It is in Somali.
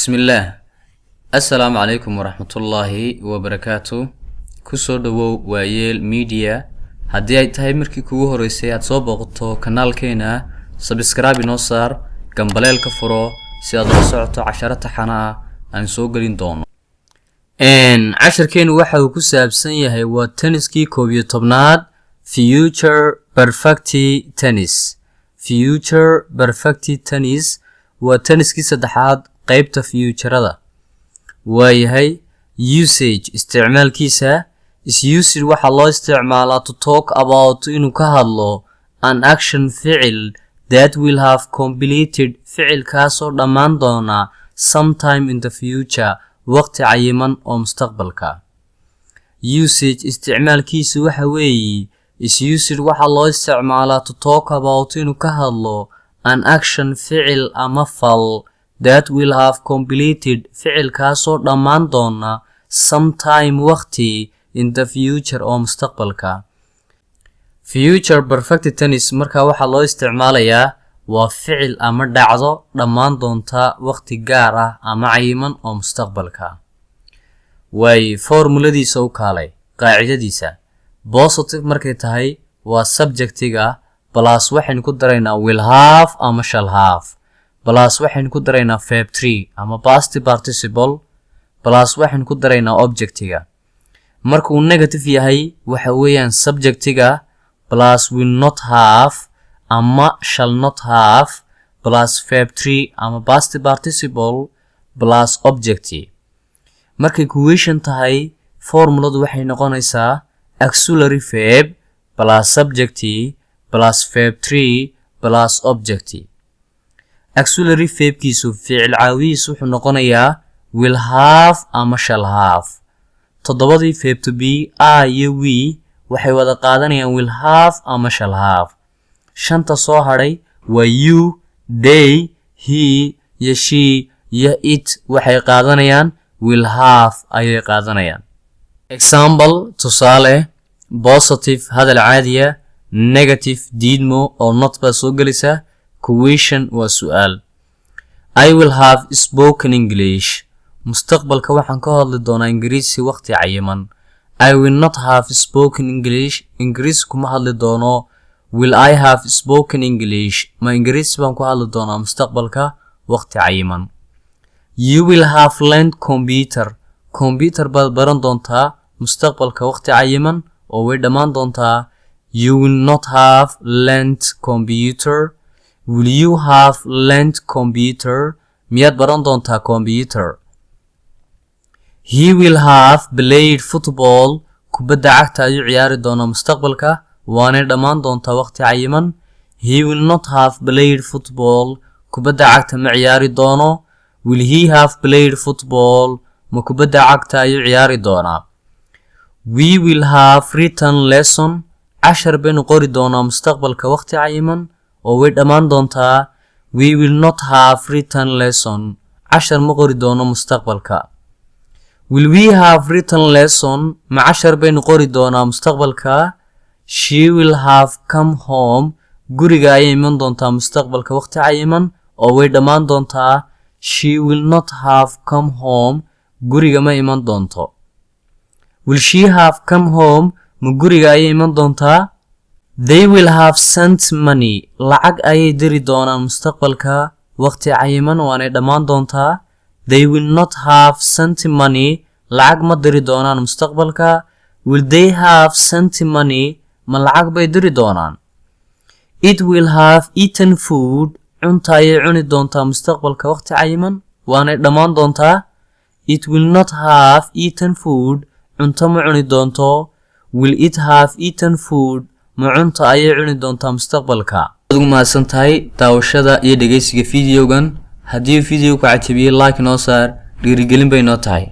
Bismillaah. Assalaamu calaykum waraxmatullaahi wabarakaatu. Kusoo dhawow Waayeel Media. Haddii ay tahay markii kugu horeysay aad soo booqato kanaalkeena, subscribe inoo saar, gambaleelka furo si aad ula socoto casharo taxana ah aan soo gelin doono. Casharkeenu waxa uu ku saabsan yahay waa tense-kii 11aad, future perfect tense. Future perfect tense waa tense-kii saddexaad qeybta future-ada. Waayahay, usage, isticmaalkiisa. Is used, waxaa loo isticmaalaa, to talk about, inuu ka hadlo, an action, ficil, that will have completed, ficilkaasoo dhammaan doona, sometime in the future, waqti cayiman oo mustaqbalka. Usage, isticmaalkiisu waxa weeye, is used, waxaa loo isticmaalaa, to talk about, inuu ka hadlo, an action, ficil ama fal, that will have completed, ficilkaasoo dhammaan doona, sometime, waqti, in the future, oo mustaqbalka. Future perfect tense markaa waxaa loo isticmaalayaa waa ficil ama dhacdo dhammaan doonta waqti gaar ah ama cayiman oo mustaqbalka. Waaye, formuladiisa u kaalay, qaacidadiisa. Positive markay tahay waa subjectiga plus waxaynu ku daraynaa will have ama shall have, plus waxaynu ku daraynaa verb three ama past participle, plus waxaynu ku daraynaa objectiga. Markuu negative yahay waxa weeyaan subjectiga plus will not have ama shall not have, plus verb three ama past participle, plus object. Markay question tahay, formuladu waxay noqonaysaa auxiliary verb plus subject plus verb three plus object. Auxiliary verbkiisu, ficil caawihiisu, wuxuu noqonayaa will have ama shall have. Toddobadii verb to be, I iyo we, waxay wada qaadanayaan will have ama shall have. Shanta soo hadhay waa you, they, he iyo she iyo it, waxay qaadanayaan will have ayay qaadanayaan. Example, tusaale. Positive, hadal caadiya. Negative, diidmo oo not baa soo gelaysa. Question waa su-aal. I will have spoken English. Mustaqbalka waxaan ka hadli doonaa Ingiriisi waqti cayiman. I will not have spoken English. Ingiriisi kuma hadli doono. Will I have spoken English? Ma Ingiriisi baan ku hadli doonaa mustaqbalka waqti cayiman? You will have learned computer. Computer baad baran doontaa mustaqbalka waqti cayiman oo way dhammaan doontaa. You will not have learned computer. Will you have learned computer? Miyaad baran doontaa computer? He will have played football. Kubadda cagta ayuu ciyaari doonaa mustaqbalka, waanay dhammaan doontaa waqti cayiman. He will not have played football. Kubadda cagta ma ciyaari doono. Will he have played football? Ma kubadda cagta ayuu ciyaari doonaa? We will have written lesson. Cashar baynu qori doonaa mustaqbalka waqti cayiman oo way dhammaan doontaa. We will not have written lesson. Cashar ma qori doono mustaqbalka. Will we have written lesson? Ma cashar baynu qori doonaa mustaqbalka? She will have come home. Guriga ayay iman doontaa mustaqbalka waqti cayiman oo way dhammaan doontaa. She will not have come home. Guriga ma iman doonto. Will she have come home? Ma guriga ayay iman doontaa? They will have sent money. Lacag ayay diri doonaan mustaqbalka waqti cayiman, waanay dhammaan doontaa. They will not have sent money. Lacag ma diri doonaan mustaqbalka. Will they have sent money? Ma lacag bay diri doonaan? It will have eaten food. Cunta ayay cuni doontaa mustaqbalka waqti cayiman, waanay dhammaan doontaa. It will not have eaten food. Cunto ma cuni doonto. Will it have eaten food? Ma cunta ayay cuni doontaa mustaqbalka? Ugu mahadsan tahay daawashada iyo dhegeysiga videogan. Haddii video ku cajabiyey, like noo saar, dhiirigelin bay noo tahay.